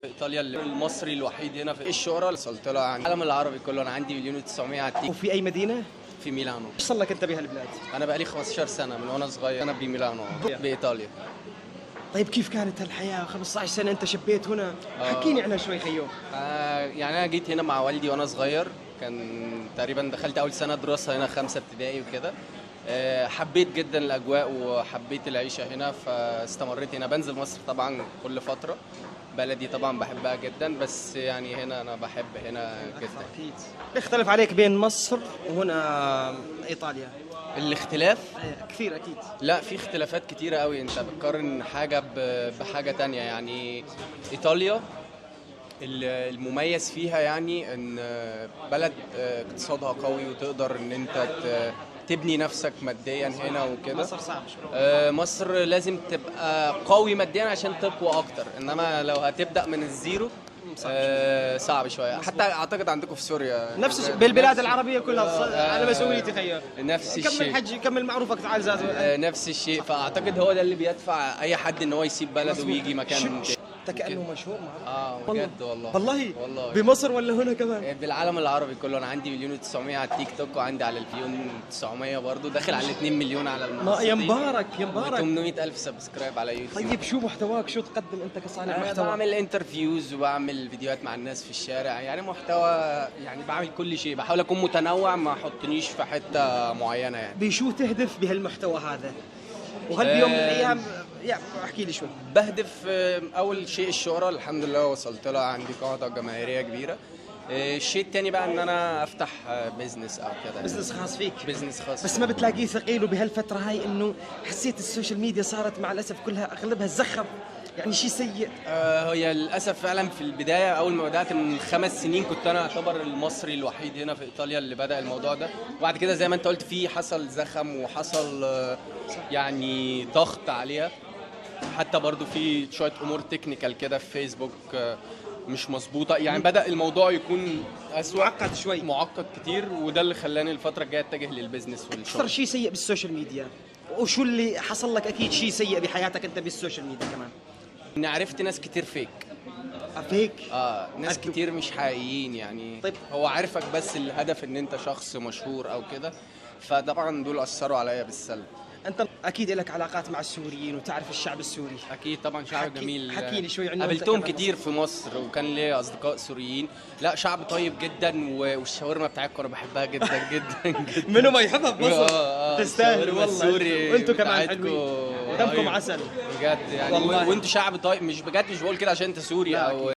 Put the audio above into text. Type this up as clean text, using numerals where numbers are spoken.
ايطاليا المصري الوحيد هنا في الشهرة وصلت لها عن العالم العربي كله. انا عندي 1.9 مليون على التيك. وفي اي مدينة؟ في ميلانو. ايش صار لك انت بهالبلاد؟ انا بقالي 15 سنة من وانا صغير انا بميلانو بايطاليا. طيب كيف كانت الحياة 15 سنة انت شبيت هنا؟ حكيني عنها شوي خيو. يعني انا جيت هنا مع والدي وانا صغير، كان تقريبا دخلت اول سنة دراسة هنا 5 ابتدائي وكده. حبيت جدا الاجواء وحبيت العيشة هنا فاستمريت هنا. بنزل مصر طبعا كل فترة، بلدي طبعا بحبها جدا، بس يعني هنا انا بحب هنا جدا. اكيد. اختلف عليك بين مصر وهنا ايطاليا؟ الاختلاف كثير اكيد. لا، في اختلافات كتيرة قوي. انت بتقارن حاجة بحاجة تانية. يعني ايطاليا المميز فيها يعني ان بلد اقتصادها قوي وتقدر ان انت تبني نفسك ماديا هنا وكده. مصر صعب شوي. مصر لازم تبقى قوي ماديا عشان تقوى اكتر، انما لو هتبدأ من ال zero صعب شوية. حتى اعتقد عندكم في سوريا نفس الشيء بالبلاد العربية كلها، على مسؤوليتي خيو. نفس كمل الشيء. حجي، كمل معروفك، تعال زاد. نفس الشيء. فاعتقد هو ده اللي بيدفع اي حد ان هو يسيب بلده ويجي مكان تاني. انت كانه مشهور معروف. بجد والله. والله؟ والله. بمصر ولا هنا كمان؟ بالعالم العربي كله. انا عندي 1.9 مليون على التيك توك، وعندي على الفيون 900 برضه، داخل على 2 مليون على المنصتين. ما يا مبارك يا مبارك. 800 الف subscribe على يوتيوب. طيب شو محتواك؟ شو تقدم انت كصانع أنا محتوى؟ بعمل interviews وبعمل فيديوهات مع الناس في الشارع، يعني محتوى، يعني بعمل كل شيء، بحاول اكون متنوع، ما احطنيش في حتة معينة يعني. بشو تهدف بهالمحتوى هذا؟ وهل بيوم من الايام يعني احكي لي شوي. بهدف اول شيء الشهرة، الحمد لله وصلت لها، عندي قاعدة جماهيرية كبيرة. الشيء التاني بقى ان انا افتح business او كده. business خاص فيك. business خاص. بس ما بتلاقيه ثقيل وبهالفترة هاي انه حسيت ال social media صارت مع الاسف كلها اغلبها زخم، يعني شيء سيء؟ هي للاسف فعلا في البداية اول ما بدات من 5 سنين كنت انا اعتبر المصري الوحيد هنا في ايطاليا اللي بدا الموضوع ده، وبعد كده زي ما انت قلت في حصل زخم وحصل يعني ضغط عليها. حتى برضو في شوية امور technical كده في فيسبوك مش مظبوطة، يعني بدا الموضوع يكون اسوء، معقد شوي. معقد كتير، وده اللي خلاني الفترة الجاية اتجه لل business اكثر والشغل. شيء سيء بال social media، وشو اللي حصل لك؟ اكيد شيء سيء بحياتك انت بال social media كمان. اني عرفت ناس كتير fake. fake؟ ناس كتير مش حقيقيين يعني. طيب. هو عارفك بس الهدف ان انت شخص مشهور او كده، فطبعا دول اثروا عليا بالسلب. انت اكيد لك علاقات مع السوريين وتعرف الشعب السوري. اكيد طبعا، شعب جميل. حكيني شوي عنه. قابلتهم كتير في مصر وكان ليا اصدقاء سوريين. لا، شعب طيب جدا، والشاورما بتاعتكم انا بحبها جدا جدا جدا. منو ما يحبها بمصر؟ تستاهل الشاورما والله. السوري وانتم كمان بتاعتكم حلوين، دمكم رهيب. عسل بجد يعني والله. وانتوا شعب طيب، مش بجد، مش بقول كده عشان انت سوري لا، او أكيد.